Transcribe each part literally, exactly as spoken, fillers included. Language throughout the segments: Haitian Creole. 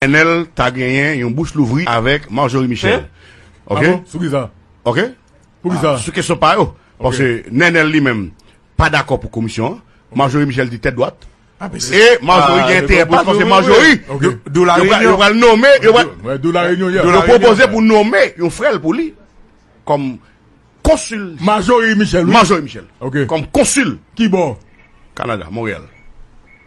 Nenel ta genyen yon bouch louvri avèk Marjorie Michel. Hein? Ok? Ah bon? Sou ki sa? Ok? Pou ki sa? Ah, sou kesyon pa yo. Ok. Paske Nenel li menm pa dakò pou komisyon an. Marjorie Michel di tèt dwat. Ah, men se... E Marjorie gen enterè pa l paske Marjorie, yo, yo pral nonmen, yo pral, yo pwopoze pou nonmen yon frè l pou li kòm konsil. Marjorie Michel, wi. Marjorie Michel. Ok. Kòm konsil. Ki bò? Kanada, Monreyal.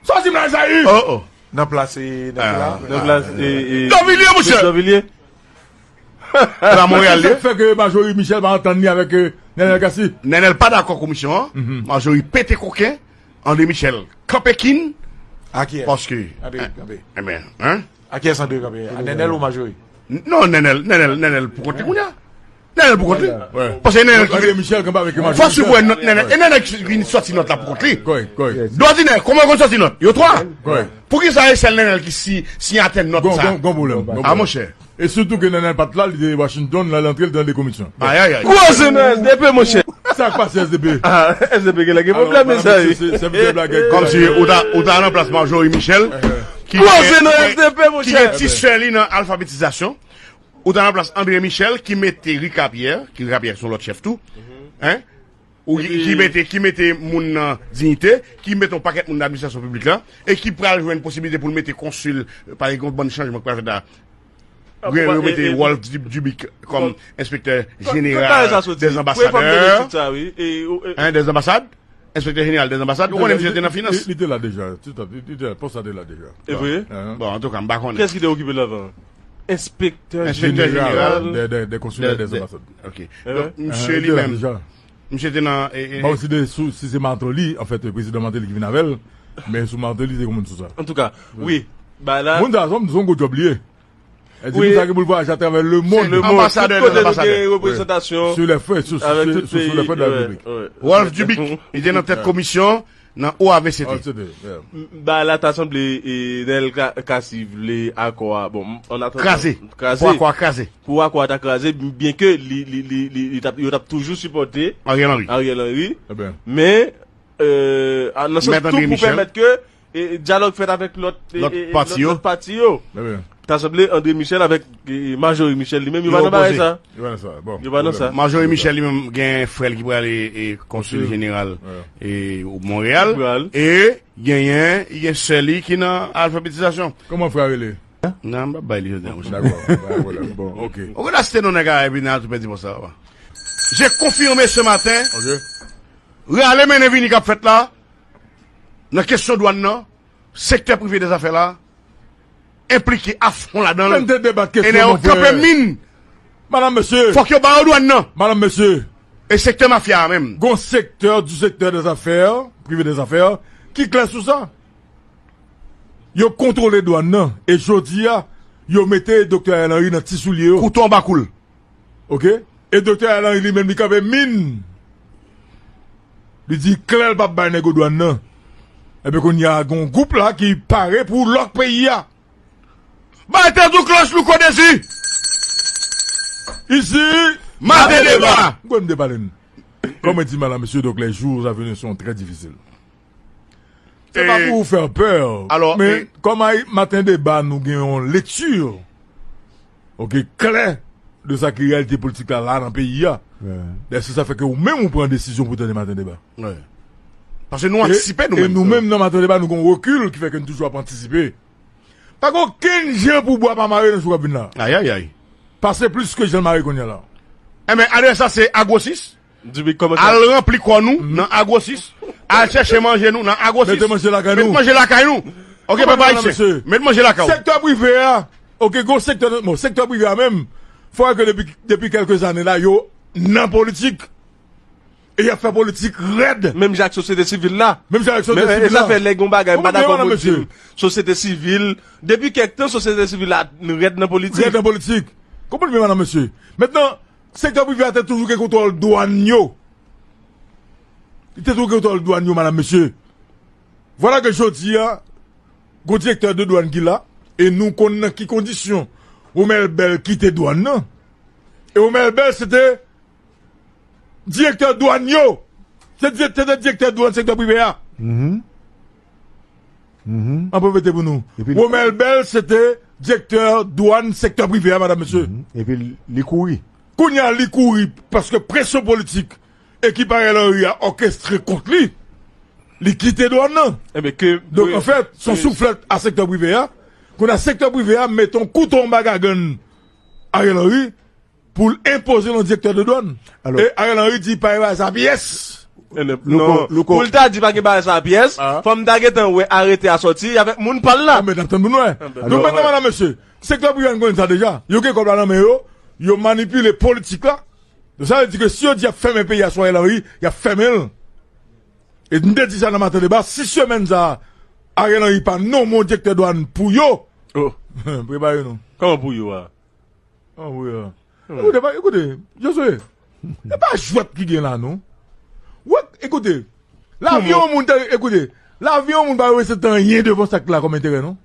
Sa w di m la, Ezayi? Oh, oh. Nan plas, e, nèg la. Nan plas, e, e, Dovilye, monchè. Dovilye. La Monreyal, li. Sa k fè ke Marjorie Michel pa antann li avèk, e, Nenel Cassy? Nenel pa dakò komisyon an. Marjorie pete koken. André Michel kanpe kin. A kiyès? Paske, kanpe, kanpe. Enben, hein? A kiyès André kanpe? A Nenel ou Marjorie? Non, Nenel, Nenel, Nenel pou kont li kounye a. Nenel pou kont li. Paske Nenel ki... André Michel kanpe avèk Marjorie. Fò si w wè nòt Nenel. E Nenel ki vin sòti nòt la pou kont li. Kòrèk, kòrèk. Dòdinè, kòman yo konn sòti nòt? Yo twa. Kòrèk. Poukisa e sèl Nenel ki si, siyatè nòt sa? Gon, gon, gon pwoblèm, gon pwoblèm. Ah, monchè. E sitou ke Nenel pa t la, li te Washington, l al antre l nan de komisyon. Ayayay. Gwo zen nan S D P, monchè. Sa k pase S D P? Ah, S D P genlè gen pwoblèm, mezanmi. Kòmsi ou ta, ou ta nan plas Marjorie Michel, ki gen ti sè li nan alfabetizasyon. Ou ta nan plas André Michel, ki mete Rika Pierre, ki Rika Pierre se yon lòt chèf tou. Hein? Ou ki, ki mete, ki mete moun nan diyite, ki mete yon pakèt moun nan administrasyon piblik la, e ki pral jwenn posiblite pou l mete konsil, pa egzanp, yon bann chanjman k pral fèt la. Gen, yo mete Wolf Dub-, Dubic kòm enspektè jeneral dèzanbasadè. Hein, dèzanbasad? Enspektè jeneral dèzanbasad. Ou konnen misye te nan finans. Li te la deja. Li te la, pòs la te la deja. E vre? Bon, antouka, m pa konnen. Kiyès ki te okipe l avan? Enspektè jeneral dè, dè, dè konsilè, dèzanbasad. Ok. Donk, misye li menm. Misye te nan, e, e, bon, si de, sou, si se Martelly, anfèt, prezidan Martelly ki vin avè l, men sou Martelly, te gon moun sou sa. Antouka, wi. Ba la. Moun sa, se yon, se yon gwo djòb li ye. E di moun sa gen pou l vwayaje atravè lemonn. Lemonn. Anbasadè, tout kote nou gen reprezantasyon. Sou lè fè, sou, sou, sou lè fè de la repiblik. Wolf Dubic, li te nan tèt komisyon nan O A V C T. M-, ba la ta sanble, e, Nèl Ka-, Cassy vle akò a. Bon, m-, an atandan. Kraze. Kraze. Pou akò a kraze. Pou akò a ta kraze, byenke li, li, li, li, li t ap, yo t ap toujou sipòte Ariel Henry. Ariel Henry. Men, e, a, nan sans tou pou pèmèt ke, e, dyalòg fèt avèk lòt, e, lòt pati yo. Ta sanble André Michel avèk, e, Marjorie Michel li menm, yo pa nan bagay sa. Yo pa nan sa. Bon. Yo pa nan sa. Marjorie Michel li menm gen frè l ki prale, e, konsil jeneral, e, Monreyal. E genyen, gen sè li ki nan alfabetizasyon. Kòman frè a rele? Non, m p ap bay li jodi a, monchè. Dakò, pa gen pwoblèm. Bon, ok. Ou konn asiste non nèg a epi nan tou pèdi bon sa va. Je confirme ce matin. Ok. Rale mennen vini k ap fèt la. Nan kesyon dwàn nan, sektè prive dèzafè la enplike a fon ladan l. Men te debat kesyon, mon frè. Kanpe min. Madanm, mesye. Fòk yo ba yo dwàn nan. Madanm, mesye. E sektè mafya a menm. Gon sektè du secteur des affaires, privé des affaires, ki klè sou sa. Yo kontwole dwàn nan. E jodi a, yo mete Doktè Ariel Henry nan ti soulye yo. Kouto anba kou l. Ok? E Doktè Ariel Henry li menm, li kanpe min. Li di klè l p ap bay nèg yo dwàn nan. Ebyen, kounye a, gon gwoup la ki pare pou lòk peyi a. Bay tèt ou klòch, Louko Dezi! Isi, Maten Deba! M konn m te pale n. Kòm mwen di, madanm, mesye, donk, les jours à venir sont très difficiles. Se pa pou ou fè pè, men kòm ay Maten Deba, nou gen yon lekti, ok, klè de sa ki reyalite politik la, la nan peyi a. Dayè, se sa fè ke ou menm ou pran desizyon pou tande Maten Deba. Paske nou antisipe nou menm. E nou menm nan Maten Deba, nou gen yon rekil ki fè ke nou toujou ap antisipe. Pa gen okenn jan pou bwa pa mare nan jou k ap vin la. Ayayay. Pase plis ke jan l mare kounye a la. Enben, adrès la se Agro sis. Al ranpli kò nou nan Agro sis. Al chèche manje nou nan Agro sis. Mete manje lakay nou. Mete manje lakay nou. Ok, papa ayisyen. Mete manje lakay ou. Sektè prive a. Ok, gwo sektè, bon, sektè prive a menm. Fò ke depi, depi kèlke zane la, yo nan politik. E y ap fè politik rèd. Menm jan ak sosyete sivil la. Menm jan ak sosyete sivil la. E sa fè lè gon bagay m pa dakò pou di m. Sosyete sivil, depi kèk tan, sosyete sivil la rèd nan politik. Rèd nan politik. Konprann byen, madanm, mesye. Mentnan, sektè prive a te toujou gen kontwòl dwàn yo. Li te toujou gen kontwòl dwàn yo, madanm, mesye. Vwala ke jodi a, gon direktè de dwàn ki la, e nou konn nan ki kondisyon Romel Bell kite dwàn nan. E Romel Bell, se te direktè dwàn yo. Se direktè, te direktè dwàn sektè prive a. An pwofite pou nou. Romel Bell, se te direktè dwàn sektè prive a, madanm, mesye. Mhm. Epi li kouri. Kounye a, li kouri paske presyon politik ekip Ariel Henry a òkestre kont li. Li kite dwàn nan. Donk, anfèt, se yon souflèt a sektè prive a. Kounye a, sektè prive a mete yon kouto anba gagann Ariel Henry pou l enpoze l yon direktè de dwàn. E Ariel Henry di pa gen bagay sa pyès. Pou l ta di pa gen bagay sa pyès, fò m ta gentan wè arete a sòti avèk moun pa l la. Men n ap tann pou n wè. Donk, mentnan, madanm, mesye, sektè prive a, n konnen sa deja. Yo gen kòb la nan men yo, yo manipile politik la. Donk, sa vle di ke si yo di y ap fèmen peyi a sou Ariel Henry, y ap fèmen l. E m te di sa nan Maten Deba, si semèn sa a, Ariel Henry pa nonmen yon direktè dwàn pou yo, prepare nou. Kòman pou yo a? Kòman pou yo a? Ekoute, pa, ekoute, Josué, e pa jwèt ki gen la, non. Wè, ekoute, lavi yon moun, ekoute, lavi yon moun pa reprezante anyen devan sa k la kòm enterè, non.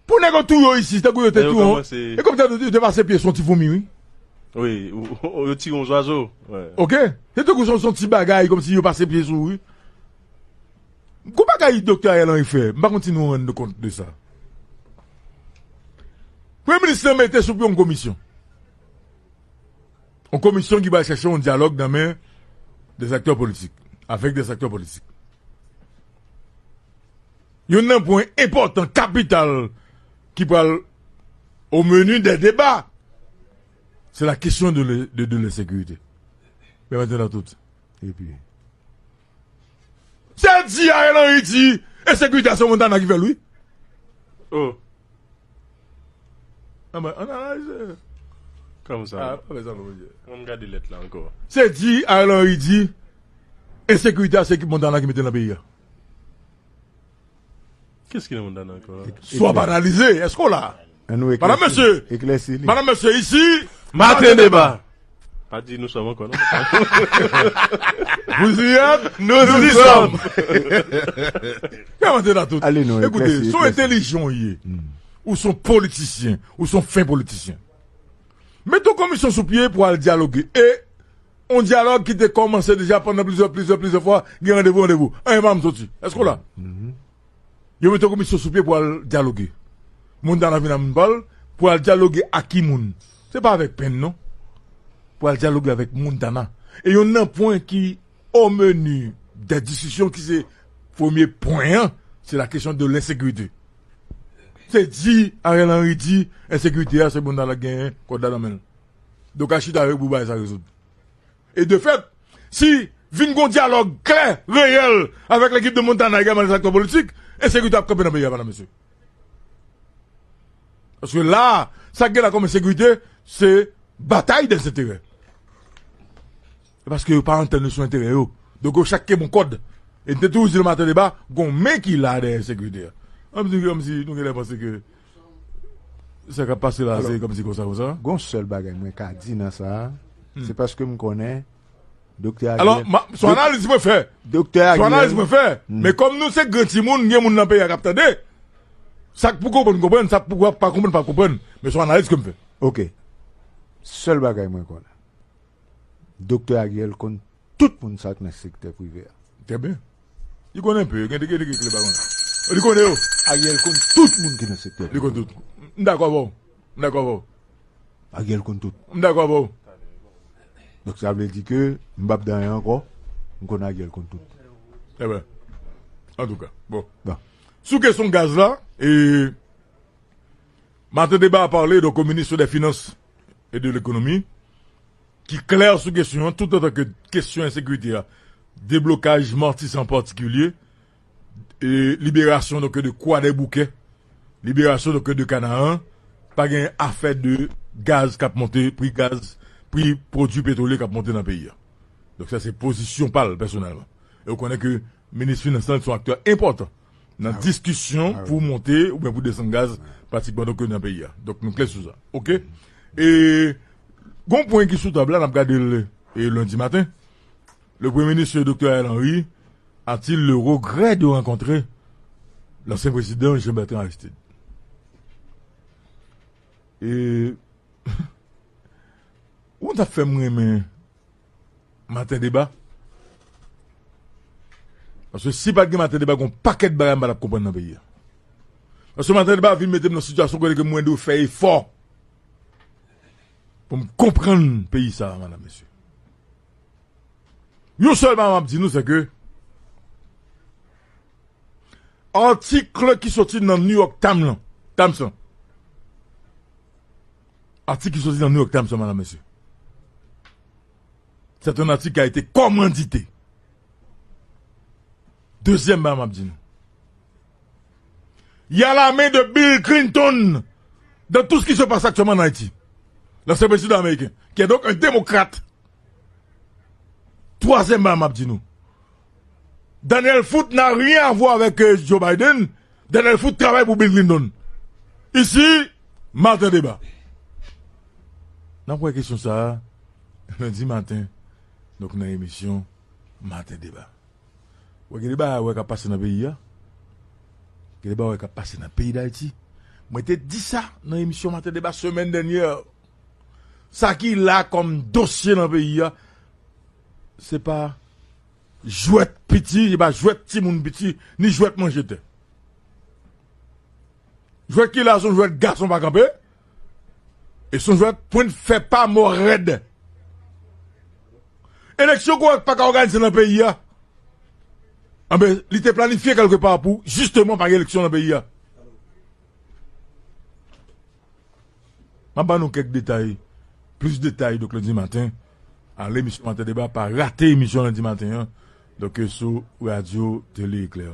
Pou nèg yo touye w isi, tankou yo te touye w. E kòmsi yo te pase pye sou yon ti foumi, wi. Wi, yo tire yon zwazo. Ok? Se tankou se yon ti bagay, kòmsi yo pase pye sou ou, wi. Gon bagay doktè Ariel Henry fè, m pa konn si nou rann nou kont de sa. Premye minis lan mete sou pye yon komisyon. Yon komisyon ki pral chèche yon dyalòg nan men des acteurs politiques, avec des acteurs politiques. Youn nan pwen enpòtan, kapital, ki pral au menu des débats, c'est la question de, de, de l'insécurité. Pèmèt nou tout. Epi, se di Ariel Henry di ensekirite a se Montana ki fè l, wi. Oh. Ann analize. Kòm sa. Ah, pa bezwen, non, mesye. Ann gade lèt la ankò. Se di Ariel Henry di ensekirite a se Montana ki mete nan peyi a. Kiyès ki nan Montana ankò? Sou ap analize, èske w la? Madanm, mesye, madanm, mesye, isi, Maten Deba. Pa di nous sommes ankò, non? Vous y êtes, nous y sommes. Kèmante la tout. Ekoute, se yon entèlijan w ye. Ou se yon politisyen, ou se yon fen politisyen. Mete yon komisyon sou pye pou al dyaloge. E yon dyalòg ki te kòmanse deja pandan plizyè, plizyè, plizyè fwa, gen randevou, randevou. Anyen pa janm soti. Èske w la? Yo mete yon komisyon sou pye pou al dyaloge. Montana vin ak moun pa l, pou al dyaloge ak ki moun? Se pa avèk Penn, non. Pou al dyaloge avèk Montana. E youn nan pwen ki au menu des discussions, ki se premye pwen an, se la kesyon de lensekirite. Se di Ariel Henry di ensekirite a, se Montana k genyen kòd la nan men l. Donk, al chita avè l pou bagay sa rezoud. E de fèt, si vin gon dyalòg klè, reyèl, avèk lekip de Montana, egalman lè aktè politik, ensekirite ap kanpe nan peyi a, madanm, mesye. Paske la, sa k gen la kòm ensekirite, se batay dèzenterè. E paske yo pa antann yo sou enterè yo. Donk, yo chak kenbe yon kòd. E m te toujou di nan Maten Deba, gon men ki la dèyè ensekirite a. An m di, kòmsi nou genlè panse ke sa k ap pase la, se kòmsi konsa, konsa. Gon sèl bagay mwen ka di nan sa a, se paske m konnen Doktè Ariel. Alò, se yon analiz mwen fè. Doktè Ariel. Se yon analiz mwen fè. Men kòm nou se gran timoun, gen moun nan peyi a k ap tande. Sa k pou konprann, konprann. Sa k pou pa konprann, pa konprann. Men se yon analiz ke m fè. Ok. Sèl bagay mwen konnen. Doktè Ariel konn tout moun sa k nan sektè prive a. Trè byen. Li konn enpe, gen de, gen de, gen de bagay. Li konnen yo. Ariel konn tout moun ki nan sektè prive a. Li konn tout. M dakò avè w. M dakò avè w. Ariel konn tout. M dakò avè w. Donk, sa vle di ke m p ap di anyen ankò. M konnen Ariel konn tout. Eben, antouka, bon. Bon. Sou kesyon gaz la, e, Maten Deba a pale, donk, au ministre des Finances et de l'Économie, ki klè sou kesyon an, tout antan ke kesyon ensekirite a, deblokaj Matisan an patikilye, e liberasyon, donk, de Kwadèboukè, liberasyon, donk, de Kanaran, pa gen afè de gaz k ap monte, pri gaz, pri pwodui petwolye k ap monte nan peyi a. Donk, sa se pozisyon pa l pèsonèlman. E w konnen ke minis finans lan se yon aktè enpòtan nan diskisyon pou monte oubyen pou desann gaz pratikman, donk, nan peyi a. Donk, nou klè sou sa. Oke? E gon pwen ki sou tab la, n ap gade l, e, lendi maten. Le Premier ministre, doktè Ariel Henry, a-t-il le regret de rencontrer l'ancien président Jean-Bertrand Aristide? E, ou konn sa k fè m renmen Maten Deba? Paske si pa t gen Maten Deba, gon pakèt bagay m pa t ap konprann nan peyi a. Paske Maten Deba vin mete m nan sitiyasyon kote ke mwen dwe fè efò pou m konprann peyi sa a, madam, mesye. Yon sèl bagay m ap di nou, se ke atik ki soti nan New York Times lan, Times lan, atik ki soti nan New York Times lan, madam, mesye, c'est un article qui a été commandité. Dezyèm bagay m ap di nou. Il y a la main de Bill Clinton dans tout ce qui se passe actuellement en Haïti. L'ancien président américain, qui est donc un démocrate. Twazyèm bagay m ap di nou. Daniel Foot n'a rien à voir avec euh, Joe Biden. Daniel Foot travay pou Bill Clinton. Isi, Maten Deba. N ap wè kesyon sa a lendi maten. Donk nan emisyon Maten Deba. Wè, gen de bagay wè k ap pase nan peyi a. Gen de bagay wè k ap pase nan peyi Dayiti. Mwen te di sa nan emisyon Maten Deba semèn dènyè. Sa ki la kòm dosye nan peyi a, se pa jwèt piti, se pa jwèt timoun piti, ni jwèt manje tè. Jwèt ki la, se yon jwèt gason pa kanpe. E se yon jwèt pou n fè pa mò rèd. Eleksyon kòrèk pa ka òganize nan peyi a. Anben, li te planifye kèlke pa pou, jisteman, pa gen eleksyon nan peyi a. M ap ban nou kèk detay, plis detay, donk, lendi maten, a lemisyon Maten Deba, pa rate emisyon lendi maten an, donk, sou Radyo Tele Eklè.